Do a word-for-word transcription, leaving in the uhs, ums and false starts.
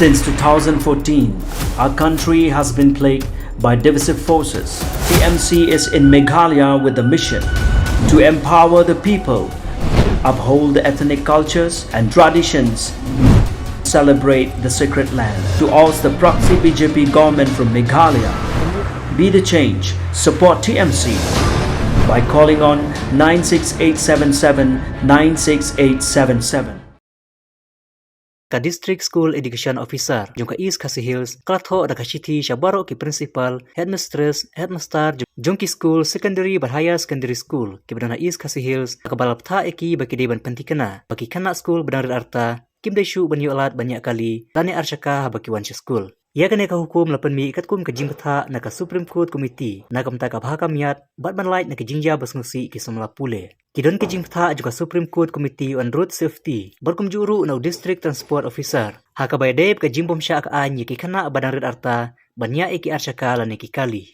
Since two thousand fourteen, our country has been plagued by divisive forces. T M C is in Meghalaya with the mission to empower the people, uphold the ethnic cultures and traditions, celebrate the sacred land, to oust the proxy B J P government from Meghalaya. Be the change. Support T M C by calling on nine six eight seven seven nine six eight seven seven. Ka District School Education Officer jong ka East Khasi Hills ka la thoh da ka shithi sha baroh ki principal, headmistress, headmaster jong ki school secondary bad higher secondary school kiba don ha East Khasi Hills, kaba la bthah ïa ki ba ki dei ban pynthikna ba ki khynnah school ba dang rit arta kim dei shuh ban ïoh lad ban ïaid kali lane arshaka haba ki wan sha school. Ïa kane ka hukum la pynmih katkum ka jingbatai na ka Supreme Court Committee na ka bynta ka bha ka miat bad ban lait na ka jingjia ba sngewsih ki samla pule. Ki don ka jingbatai jong ka Supreme Court Committee on Road Safety bad kumjuh ruh na u District Transport Officer ha kaba ïadei bad ka jingbymshah ka aiñ ïa ki khynnah ba dang rit arta ban ïaid ïa ki arshaka lane ki kali.